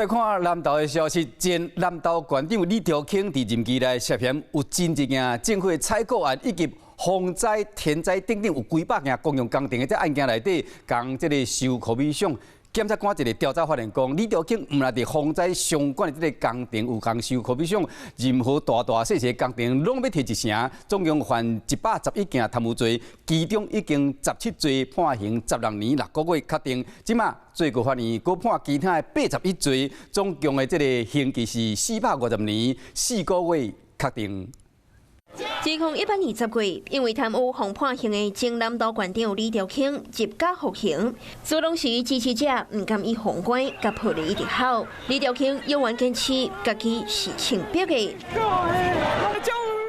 來看南投的消息，前南投縣長李兆慶佇任期內涉嫌有真濟件政府的採購案，以及洪災、天災等等有幾百件公共工程的這案件內底，共這个收可米賞。檢察官一個調查發現講，李兆慶毋但佇洪災相關的這个工程有共收可米賞，任何大大細細工程攏欲提一成，總共犯111件貪污罪，其中已經17罪判刑16年6個月確定。這馬最高法院閣判其他的81罪，總共的這个刑期是450年4個月確定。2018年10月，因為貪污予判刑的前南投縣長李兆慶入監服刑，自當時支持者毋甘伊封關，共抱咧一直哭。李兆慶猶原堅持家己是清白的。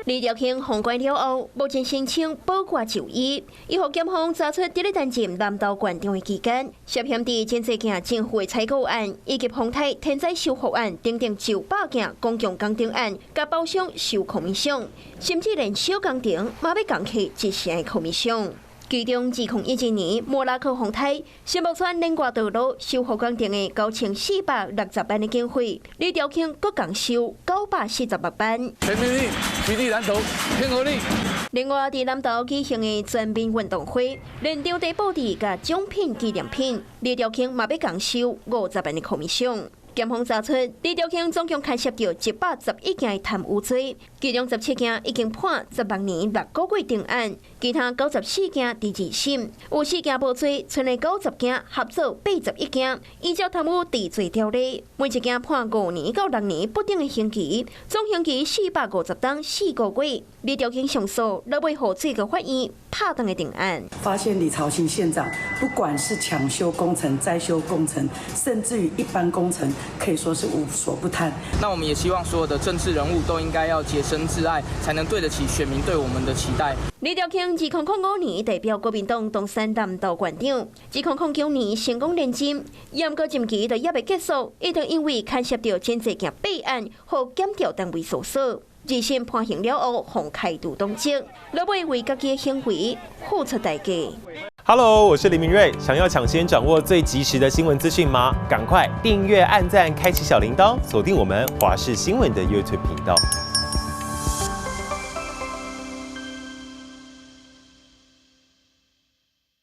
李兆慶封關了後，目前申請保外就醫，伊予檢方查出佇咧擔任南投縣長的期間，涉嫌佇真濟件政府的採購案，以及洪災天災修復案等等上百件公共工程案，共包商收可米賞，甚至連小工程嘛欲共提一成的可米賞。其中，2011年莫拉克洪災，新木村連外道路修復工程的9460萬的經費，李兆慶閣共收946萬。陳明義，美麗南投，天合力。另外，佇南投舉行的全民運動會，連場地布置佮獎品紀念品，李兆慶嘛欲共收50萬的可米賞。檢方查出李兆慶總共牽涉著111件的貪污罪，其中17件已經判16年6個月定案，其他94件佇二審，有四件無罪，賰的90件合做81件，依照貪污治罪條例，每一件判5年到6年不等的刑期，總刑期450冬4個月。李兆慶上訴，落尾予最高法院拍斷的定案。發現李朝興縣長，不管是搶修工程、災修工程，甚至於一般工程，可以說是無所不貪。那我們也希望所有的政治人物都應該要潔身自愛，才能對得起選民對我們的期待。李兆慶2005年代表國民黨當選南投縣長，2009年成功連任，毋過任期都猶未結束，伊就因為牽涉著真濟件弊案，予檢調單位搜索。二審判刑了後，予開除黨籍，落尾為家己的行為付出代價。 Hello，我是林明瑞，想要搶先掌握最及時的新聞資訊嗎？趕快訂閱、按讚、開啟小鈴鐺，鎖定我們華視新聞的 YouTube 頻道。